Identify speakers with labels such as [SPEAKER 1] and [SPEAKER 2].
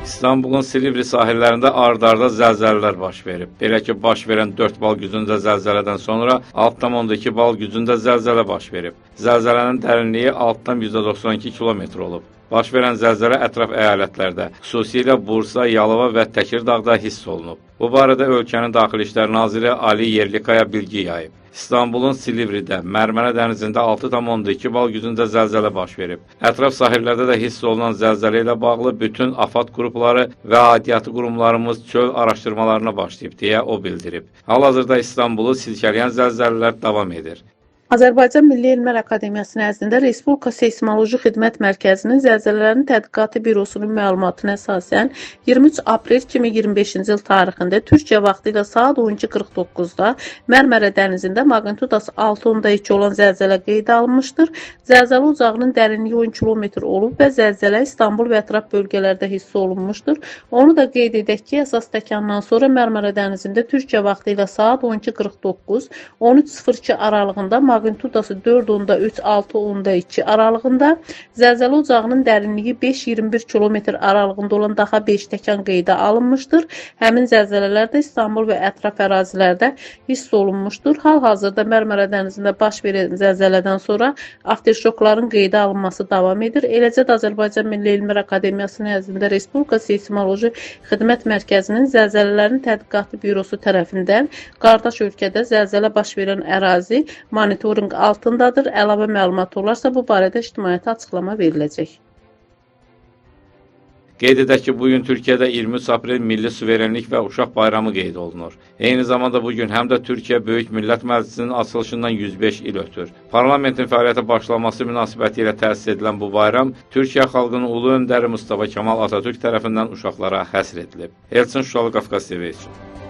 [SPEAKER 1] İstanbulun Silivri sahillərində ard-arda zəlzələlər baş verib. Belə ki, baş verən 4 bal gücündə zəlzələdən sonra 6,2 bal gücündə zəlzələ baş verib. Zəlzələnin dərinliyi 6,92 kilometr olub. Baş verən zəlzələ ətraf əyalətlərdə, xüsusilə Bursa, Yalova və Təkirdağda hiss olunub. Bu barədə ölkənin Daxili İşlər Naziri Ali Yerlikaya bilgi yayıb. İstanbulun Silivridə, Mərmərə dənizində 6,2 bal gücündə zəlzələ baş verib. Ətraf sahillərdə də hiss olunan zəlzələ ilə bağlı bütün AFAD qrupları və aidiyyatı qurumlarımız çöl araşdırmalarına başlayıb, deyə o bildirib. Hal-hazırda İstanbulu silkələyən zəlzələlər davam edir.
[SPEAKER 2] Azərbaycan Milli Elmlər Akademiyası nəzdində Respublika Seysmoloji Xidmət Mərkəzinin Zəlzələlərin Tədqiqatı Bürosunun məlumatına əsasən 23 aprel 2025-ci il tarixində Türkiyə vaxtı ilə saat 12:49-da Mərmərə dənizində maqnitudası 6,2 olan zəlzələ qeydə alınmışdır. Zəlzələ ocağının dərinliyi 10 km olub və zəlzələ İstanbul və ətraf bölgələrdə hiss olunmuşdur. Onu da qeyd edək ki, əsas təkandan sonra Mərmərə dənizində Türkiyə vaxtı ilə saat 12:49 13:02 aralığında maqnitudası 4,3 6,2 aralığında zəlzələ ocağının dərinliyi 5,21 km aralığında olan daha 5 təkan qeydə alınmışdır. Həmin zəlzələlər də İstanbul və ətraf ərazilərdə hiss olunmuşdur. Hal-hazırda Mərmərə dənizində baş verən zəlzələdən sonra afterşokların qeydə alınması davam edir. Eləcə də Azərbaycan Milli Elmlər Akademiyası nəzdində Respublika Seysmoloji Xidmət Mərkəzinin Zəlzələlərin Tədqiqatı Bürosu tərəfindən qardaş ölkədə zəlzələ baş verən ərazi monitorinq altındadır. Əlavə məlumat olarsa bu barədə ictimaiyyətə açıqlama veriləcək.
[SPEAKER 1] Qeyd edək ki, bu gün Türkiyədə 23 aprel Milli Suverenlik və Uşaq Bayramı qeyd olunur. Eyni zamanda bu gün həm də Türkiyə Böyük Millət Məclisinin açılışından 105 il ötür. Parlamentin fəaliyyətə başlaması münasibəti ilə təsis edilən bu bayram Türkiyə xalqının ulu öndəri Mustafa Kemal Atatürk tərəfindən uşaqlara həsr edilib. Elçin Şuşalı, Qafqaz TV üçün.